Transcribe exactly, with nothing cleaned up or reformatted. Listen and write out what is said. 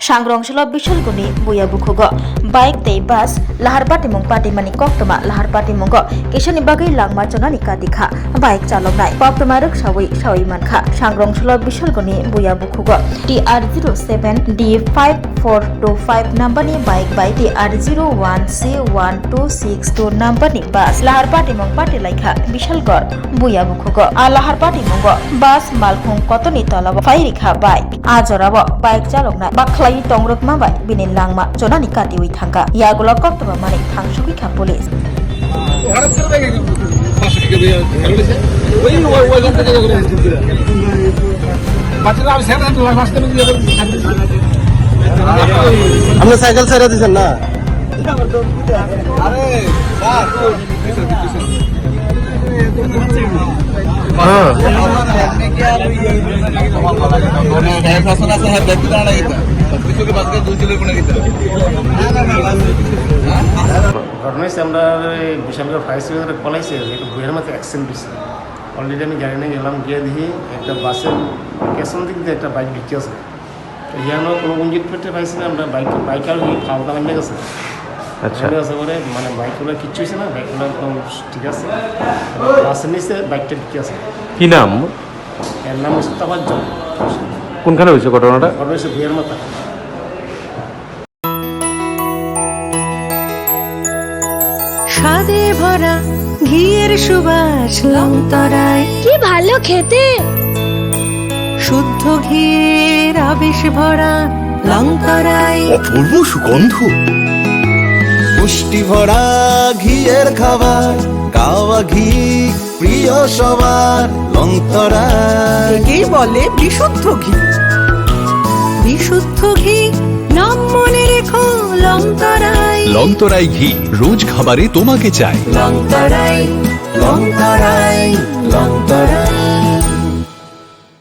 Sangrong solo Bishalguni buya bukhugo bike tei bus lahar patimung patimani koktwma lahar patimungo kisani bagwi langma chonani kati kha bike chaloknai koktwma rwksawi sawi mankha. Sangrong solo Bishalguni buya bukhugo T R zero seven D five four two five number ni bike bai T R zero one C one two six two number ni bus lahar patimung pati laikha Bishalgor buya bukhugo. A lahar patimungo bus malkhung kotorni tolao phai rikha bike. A jorao bike chaloknai bakhlaiwi tongrwkma bai bini langma chonani katiwi thangkha. Yagulo koktwma manwi thangsugwi kha police. আপনি সাইকেল ছেড়ে দিয়েছেন না? হ্যাঁ। ঘটনা হচ্ছে আমরা এই বিশালগড় ফায়ার সার্ভিসের কল আইছে যে একটা বইয়ের মধ্যে অ্যাক্সিডেন্ট হয়েছে। অলরেডি আমি গাড়ি নিয়ে গেলাম, গিয়ে দেখি একটা বাসের পেছন দিক দিয়ে একটা বাইক ঢুকে আছে। তো ইয়ানো কোনো ইঞ্জিন করতে পারছি না, আমরা বাইক, বাইক আর কি ফালতা নেমে গেছে। আচ্ছা। নেমে গেছে পরে মানে বাইক হলো কিচ্ছু হয়েছে না, বাইক হলো একদম ঠিক আছে। বাসের নিচে বাইকটা ঢুকে আছে। কি নাম? এর নাম হচ্ছে তাবাজ্জল। কোনখানে হয়েছে ঘটনাটা? ঘটনা হচ্ছে ভুইয়ার মাথা। স্বাদে ভরা ঘিয়ের সুবাস লংতরাই। কি ভালো খেতে। শুদ্ধ ঘিয়ের আবেশ ভরা লংতরাই। অপূর্ব সুগন্ধ। পুষ্টি ভরা ঘিয়ের খাবার, গাওয়া ঘি প্রিয় সবার লংতরাই। একেই বলে বিশুদ্ধ ঘি। বিশুদ্ধ ঘি, নাম মনে রেখো লংতরাই। লংতরাই ঘি, রোজ খাবারে তোমাকে চাই। লংতরাই, লংতরাই।